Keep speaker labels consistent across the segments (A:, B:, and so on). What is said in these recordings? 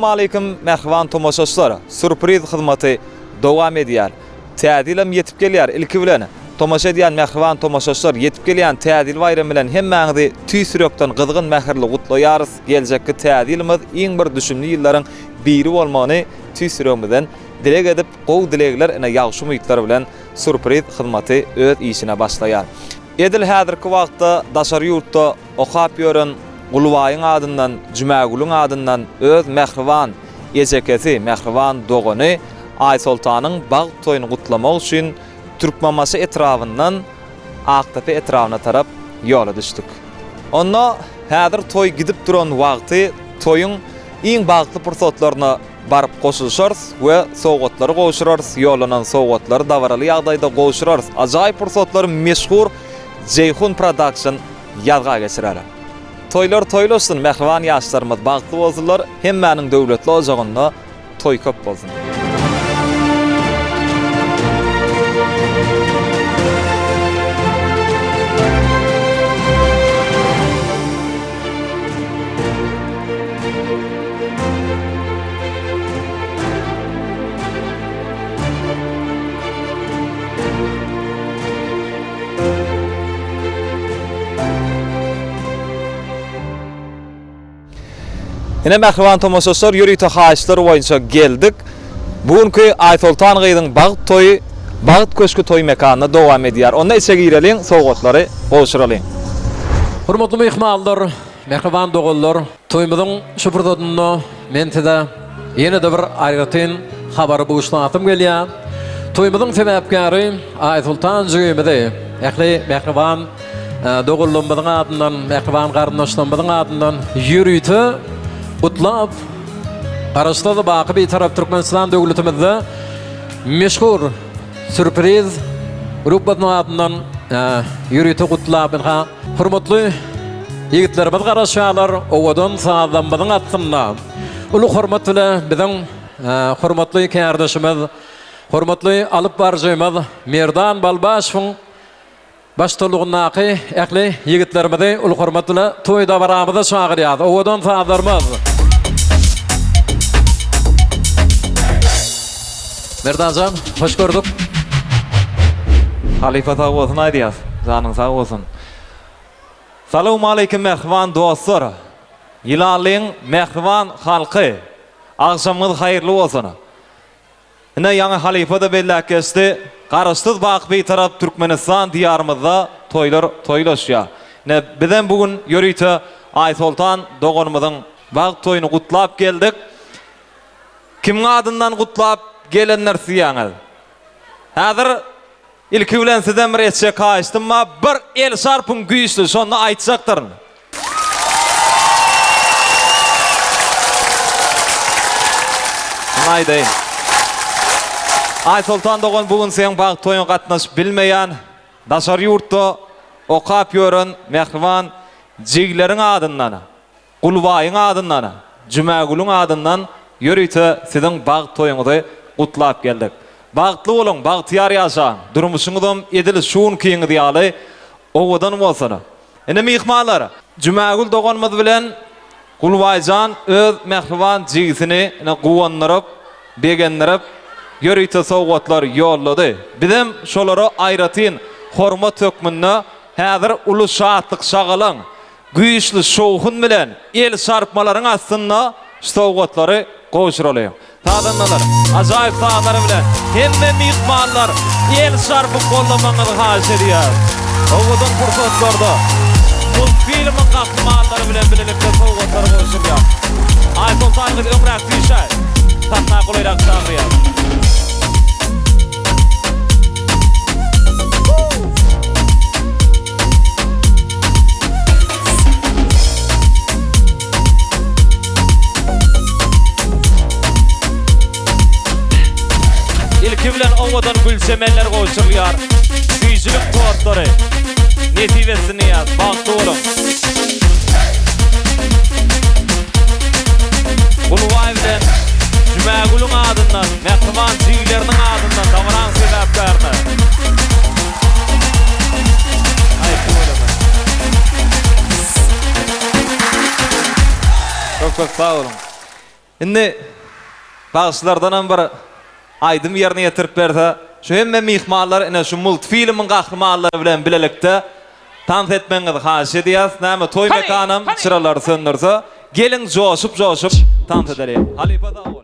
A: Salowmaleýkim mähriban tomaşaçylar! Sýurpriz hyzmaty dowam edýär. Täze ýylam ýetip gelýär. Ilki bilen, tomaşa edýän mähriban tomaşaçylar, ýetip gelýän Täze ýyl baýramy bilen hemmäňizi tüýs ýürekden gyzgyn mähirli gutlaýarys. Geljekki Täze ýylymyz iň bir düşümli ýyllaryň biri bolmagyny tüýs ýüregimizden dileg edip, gowy dilegler ine ýagşy umytlar bilen Sýurpriz hyzmaty öz işine başlaýar. Edil häzirki wagtda daşary ýurtda okap ýören Gulbaýyň adyndan, Jumagülüň adyndan öz mähriban ejekesi, mähriban dogany Aýsoltanyň bagt toýuny gutlamak üçin Türkmenbaşy etrabyndan Akdepe etrabyna tarap ýola düşdük. Onda häzir toý gidip duran wagty toýuň iň bagtly pursatlaryna baryp goşulyşarys we sowgatlary gowşurarys, ýollanan sowgatlary dabaraly ýagdaýda gowşurarys. Ajaýyp pursatlary meşhur Jeýhun Production ýazga geçirer. Toýlar toýlaşsyn, mähriban ýaşlarymyz bagtly bolsunlar, hemmäniň döwletli ojagynda toý köp bolsun. Ine mähriban tomaşaçylar ýörite haýyşlar boýunça geldik. Bu günki Aýsoltan gyzyň bagt toýy Bagt köşgi toý mekanynda dowam edýär. Onda içe gireliň, sowgatlary gowşuralyň.
B: Hormatly myhmanlar, mähriban doganlar, toýumyzyň şu pursatynda men size ýene-de bir aýratyn habary buşlasym gelýär. Toýumyzyň sebäpkäri Aýsoltan jigimizi ähli mähriban doganlarymyzyň adyndan, mähriban garyndaşlarymyzyň adyndan ýörite gutlap, Garaşsyz, baky Bitarap Türkmenistan döwletimizde meşhur Sýurpriz gruppasynyň adyndan ýörite gutlap, ynha, hormatly ýigitlerimiz garaşýarlar, owadan sazlarymyzyň astynda uly hormat bilen biziň hormatly kärdeşimiz, hormatly alyp baryjymyz Merdan Balbaşowyň Baştutlugyndaky ähli ýigitlerimizi uly hormat bilen toý dabaramyza çagyrýas. Owadan sazlarymyz. Merdanjan, hoş gördük.
A: Halypa sag bolsun aýdýas. Janyň sag bolsun. Salowmaleýkim mähriban dostlar. Ýylanlyň mähriban halky. Agşamyňyz haýyrly bolsun. Ine, ýaňy halypa-da belläp geçdi, Garaşsyz, baky Bitarap Türkmenistan Diýarymyzda toýlar toýlaşýar. Ine, bizem bu gün ýörite Aýsoltan doganymyzyň bagt toýuny gutlap geldik. Kimiň adyndan gutlap gelendir diýýäňiz? Häzir Ilki bilen sizden bir etjek haýyştym bar, bir el çarpyň güýçli, şonda aýtjakdyryn. Şuny aýdaýyn. Aýsoltan dogan bu gün seň bagt toýuňa gatnaşyp bilmeýän, daşary ýurtda okap ýören mähriban jigileriň adyndan Gulbaýyň adyndan, Jumagülüň adyndan ýörite siziň bagt toýuňyzy gutlap geldik. Bagtly boluň, bagtyýar ýaşaň, durmuşyňyzam edil şu günkiňiz ýaly owadan bolsun. Indi myhmanlar, Jumagül doganymyz bilen Gulbaýjan öz mähriban jigisini ine guwandyryp, begendirip, ýörite sowgatlar ýollady. Bizem şolara aýratyn hormat hökmünde häzir uly şatlyk-şagalaň, Güýçli şowhun bilen el çarpmalaryň astynda şu sowgatlary gowşuralyň. Sazandalar, ajaýyp sazlary bilen hemme myhmanlar el çarpyp goldamagyňyzy haýyş edýäris. Owadan pursatlarda multfilmiň gahrymanlary bilen bilelikde sowgatlar gowşurylýar. Aýsoltan gyz öňräk süýşäý. Sahna golaýrak çagyrýas. Ilki bilen owadan gül çemenler gowşurylýar. Süýjülik tortlary. Nesip etsin diýýäs. Bagtly boluň. Gulbaý bilen Jumagülüň adyndan, mähriban jigileriniň adyndan dabaraň sebäpkärine. Köp köp sag boluň. Indi bagşylardanam bir aýdym ýerine ýetirip berse, şu hemme myhmanlar ine şu multfilmiň gahrymanlary bilen bilelikde tans etmegiňizi haýyş edýäs. Näme toý mekanam çyralary söndürse, geliň joşup-joşup tans edeliň. Halypa sag bol.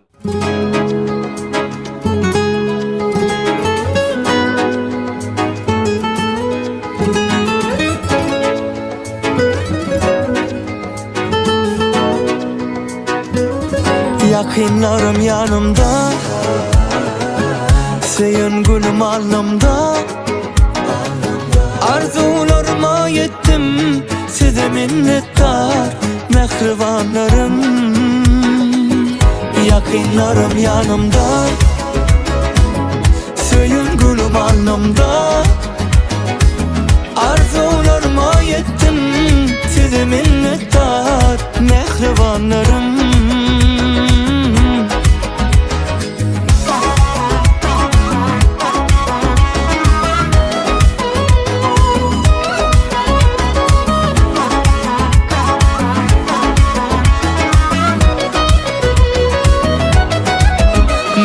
C: Ýakynlarym ýanymda Söýen gülüm alnymda Arzuwlaryma ýetdim Size minnetdar Mähribanlarym Ýakynlarym ýanymda Söýen gülüm alnymda Arzuwlaryma ýetdim Size minnetdar Mähribanlarym.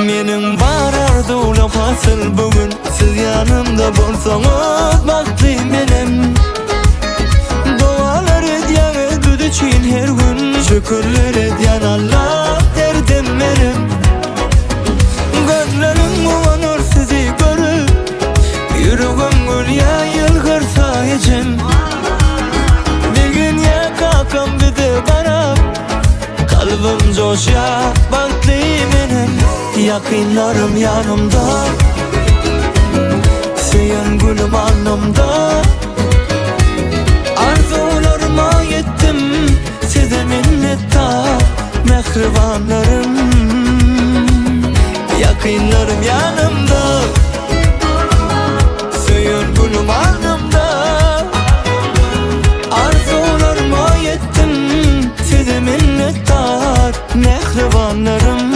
C: Meniň bar arzuwlam hasyl bu gün Siz ýanymda bolsaňyz bagtly menem Dogalar edýäňiz biz üçin her gün Şükürler edýän Allah derdem menem Gözlerim guwanar sizi görüp Ýüregim gülýä ýylgyrsa ejem Begenýä kakam bize garap Kalbym joşýa bagtly menem Ýakynlarym ýanymda Söýen gülüm alnymda Arzuwlaryma ýetdim Size minnetdar Mähribanlarym Ýakynlarym ýanymda Söýen gülüm alnymda Arzuwlaryma ýetdim Size minnetdar Mähribanlarym.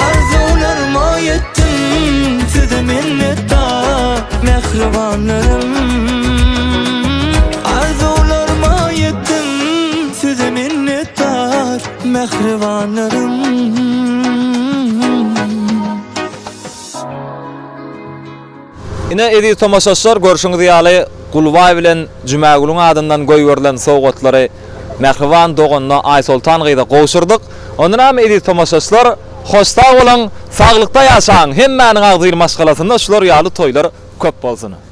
C: Arzuwlaryma ýetdim Size minnetdar Mähribanlarym. Arzuwlaryma ýetdim Size minnetdar mähribanlarym.
A: Ine eziz tomaşaçylar görşüňiz ýaly Gulbaý bilen Jumagülüň adyndan goýberilen sowgatlary mähriban doganyna Aýsoltan gyza gowşurdyk. Ondanam eziz tomaşaçylar hoş sag boluň saglykda ýaşaň hemmäniň agzybir maşgalasynda şular ýaly toýlar köp bolsun.